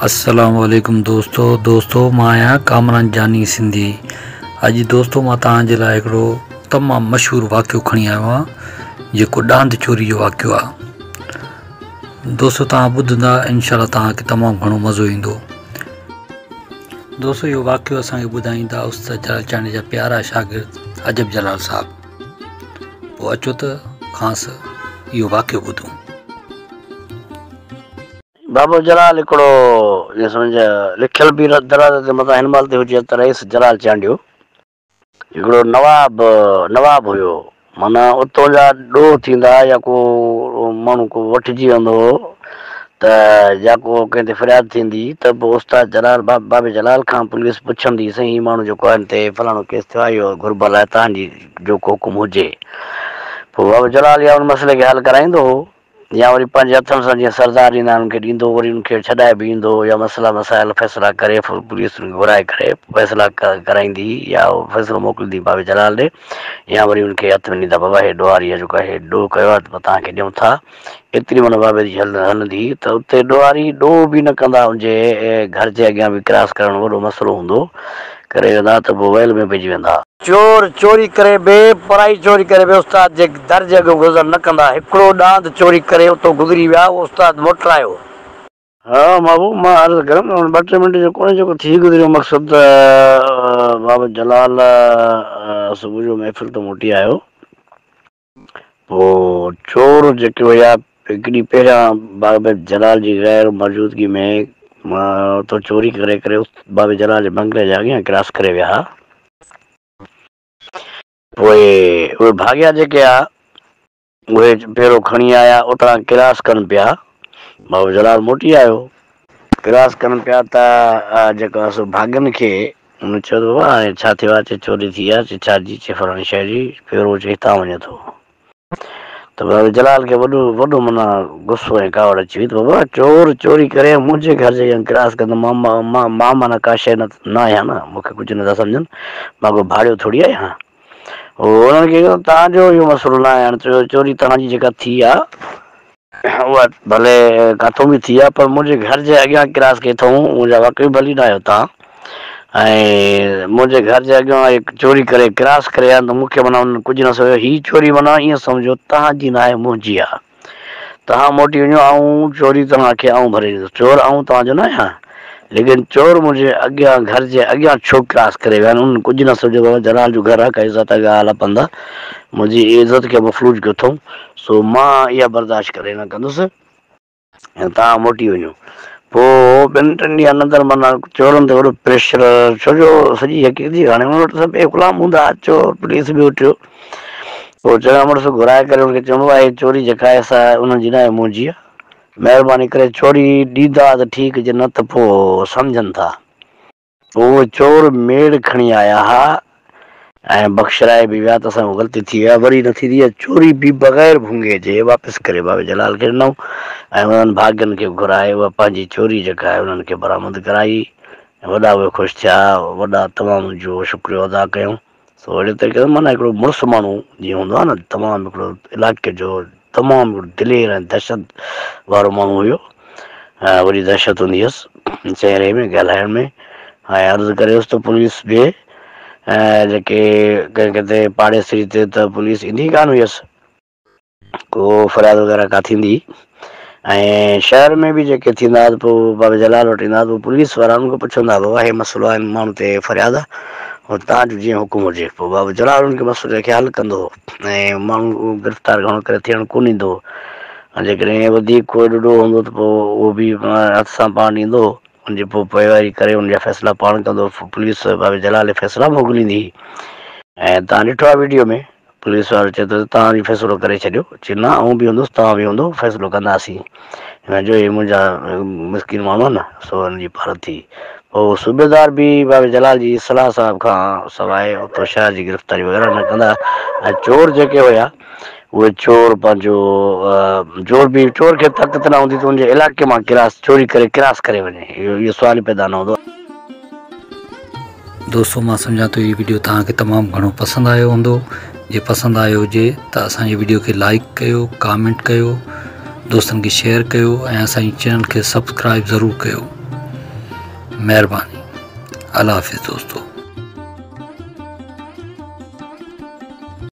السلام عليڪم دوستو دوستو مان آهيان ڪامران جاني سنڌي اڄ دوستو مان توهان جي لاء هڪڙو تمام مشهور واقعو کڻي آيو آهيان جيڪو ڏاند چوري جو واقعو آهي دوستو توهان ٻڌندا انشاء الله توهان کي تمام گهڻو مزو ايندو دوستو اهو واقعو اسان کي ٻڌائيندا استاد جلال چانڊيي جا پيارا شاگرد عجب جلال صاحب پوء اچو ته کانئس اهو واقعو ٻڌون. بابو جلال هڪڙو جيئن سمجهه لکيل به دروازي تي متان هن مهل تي هجي ته رئيس جلال چانڊيو هڪڙو نواب نواب هيو معنيٰ اتون جا ڏوهه ٿيندا يا ڪو ماڻهو ڪو وٺجي ويندو هو ته يا ڪو ڪنهن تي فرياد ٿيندي ته پوء استاد جلال بابي جلال کان پوليس پڇندي سائين هي ماڻهو جيڪو آهي هن تي فلاڻو ڪيس ٿيو آهي اهو گهربل آهي توهان جي جو ڪو حڪم هجي پوء بابو جلال يا ان مسئلي کي حل ڪرائيندو هو يا وري پنهنجي هٿن سان جيئن سردار ڏيندا آهن ان کي ڏيندو وري ان کي ڇڏائي به ايندو يا مسئلا مسائل فيصلا ڪري پوليس ان کي گهرائي ڪري فيصلا ڪرائيندي يا فيصلو موڪليندي بابي جلال ڏي يا وري ان کي هٿ ۾ ڏيندا بابا هي ڏوهاري آهي جيڪو هي ڏوهه ڪيو آهي ته توهان کي ڏيون ٿا ايتري معنيٰ بابي جي هلندي ته اتي ڏوهاري ڏوهه به نه ڪندا ان جي گهر جي اڳيان به ڪراس ڪرڻ وڏو مسئلو هوندو ڪري ويندا ته پوء ويل ۾ پئجي ويندا. چور چوري ڪري به پرائي چوري ڪري به استاد جي در جي اڳيون گذر نه ڪندا. هڪڙو ڏاند چوري ڪري اتو گذري ويا، اهو استاد موٽرايو. ها محبوب مان عرض ڪريم ته هن ٻه ٽي منٽ جو ڪونهي جيڪو ٿي گذريو مقصد ته بابا جلال صبح جو محفل تان موٽي آيو. پوء چور جيڪي هيا، هڪ ڏينهن پهريان بابي جلال جي غير موجودگي ۾ اتان چوري ڪري ڪري بابي جلال جي بنگلي جي اڳيان ڪراس ڪري ويا ها. پوء اهي ڀاڳيا جيڪي ها، اهي پيرو کڻي آيا، اتان ڪراس ڪن پيا. بابو جلال موٽي آيو. ڪراس ڪن پيا ته جيڪو آهي سو ڀاڳين کي هن چيو ته بابا هاڻي ڇا ٿيو آهي؟ چي چوري ٿي آهي. چي ڇا جي؟ چي فلاڻي شيء جي. پيرو چي هتان وڃي ٿو. ته بابا جلال کي وڏو وڏو معنيٰ غصو ۽ ڪاوڙ اچي وئي ته بابا چور چوري ڪري منهنجي گهر جي اڳيان ڪراس ڪندو مان مان مان معنيٰ ڪا شيء نه نه آهيان نه مون کي ڪجهه نٿا سمجهن مان ڪو ڀاڙيو ٿوري آهيان. هو انهن کي چيو توهان جو اهو مسئلو نه آهي هاڻي چوري توهان جي جيڪا ٿي آهي اها ڀلي ڪاٿو به ٿي آ پر منهنجي گهر جي اڳيان ڪراس ڪئي اٿئون منهنجا واقعي ڀلي نه آهيو توهان ۽ منهنجي گهر جي اڳيان چوري ڪري ڪراس ڪري آيا ته مون کي معنيٰ انهن ڪجهه نه سمجهيو هي چوري معنيٰ ائين سمجهو توهان جي ناهي منهنجي آ توهان موٽي وڃو آئون چوري توهان کي آئون ڀري ڏيندس چور آئون توهان جو نه آهيان ليڪن چور منهنجي اڳيان گهر جي اڳيان ڇو ڪراس ڪري ويا آهن انهن ڪجهه نه سمجهيو بابا جلال جو گهر آ ڪا عزت ڳالهه آ پنڌ آ منهنجي عزت کي مفلوج ڪيو اٿئون سو مان اها برداشت ڪري نه ڪندس ۽ توهان موٽي وڃو. پوء ٻن ٽن ڏينهن اندر معنيٰ چورن تي وڏو پريشر ڇو جو سڄي حقيقت جي ڪهاڻي انهن وٽ سڀ غلام هوندا ها چور پوليس به اٺيو. پوء چڱا مڙس گهرائي ڪري انهن کي چيو بابا هي چوري جيڪا آهي سا انهن جي ناهي منهنجي آهي. مهرباني ڪري چوري ڏيندا ته ٺيڪ جي نه ته پوء سمجهن ٿا. پوء چور ميڙ کڻي آيا ها ۽ بخشرائي به ويا ته اسان کان غلطي ٿي وئي آهي وري نه ٿيندي اها چوري به بغير ڀونگي جي واپس ڪري بابي جلال کي ڏنائون ۽ انهن ڀاڳين کي گهرائي اها پنهنجي چوري جيڪا آهي انهن کي برآمد ڪرائي ۽ وڏا اهي خوش ٿيا وڏا تمام جو شڪريو ادا ڪيائون. سو اهڙي طريقي سان معنيٰ هڪڙو مڙس ماڻهو جيئن هوندو آهي نه تمام هڪڙو علائقي جو تمام هڪڙو دلير ۽ دهشت وارو ماڻهو هيو ۽ وڏي دهشت هوندي هيس چهري ۾ ڳالهائڻ ۾ ۽ عرض ڪريس ته پوليس به ۽ جيڪي ڪنهن ڪنهن تي پاڙيسري تي ته پوليس ايندي ڪانه هيس. ڪو فرياد وغيره ڪا ٿيندي ۽ شهر ۾ به جيڪي ٿيندا ته پوء بابا جلال وٽ ايندا ته پوء پوليس وارا ان کي پڇندا بابا هي مسئلو آهي ماڻهو تي فرياد آهي پوء توهان جو جيئن حڪم هجي پوء بابا جلال ان کي مسئلي کي حل ڪندو هو ۽ ماڻهو گرفتار گهڻو ڪري ٿيڻ ڪونه ڏيندو هو ۽ جيڪڏهن وڌيڪ ڪو ايڏو ڏوهه هوندو ته پوء اهو به هٿ سان پاڻ ڏيندو هو ان جي پوء پوئواري ڪري ان جا فيصلا پاڻ ڪندو هو پوليس بابا جلال جا فيصلا موڪليندي هئي ۽ توهان ڏٺو آهي وڊيو ۾ پوليس وارو چئي ٿو ته توهان به فيصلو ڪري ڇڏيو. چي نه آئون به هوندس توهان به هوندو فيصلو ڪنداسين. هن چيو هي منهنجا مسڪين ماڻهو آهن سو هن جي پارت ٿي. پوء صوبيدار به بابي جلال جي صلاح صاحب کان سواء اتو شهر جي گرفتاري وغيره نه ڪندا ۽ چور جيڪي هيا اهي چور پنهنجو چور به چور کي طاقت نه هوندي ته ان جي علائقي مان ڪراس چوري ڪري ڪراس ڪري وڃي اهو سوال ئي پيدا نه هوندو. دوستو مان سمجهان ٿو هي وڊيو توهان کي تمام گهڻو پسند آيو هوندو جي پسند آيو هجي ته اسان جي وڊيو کي لائڪ ڪيو ڪامينٽ ڪيو دوستن کي شيئر ڪيو ۽ اسان جي چينل کي سبسڪرائب ضرور ڪيو. مهرباني الله حافظ دوستو.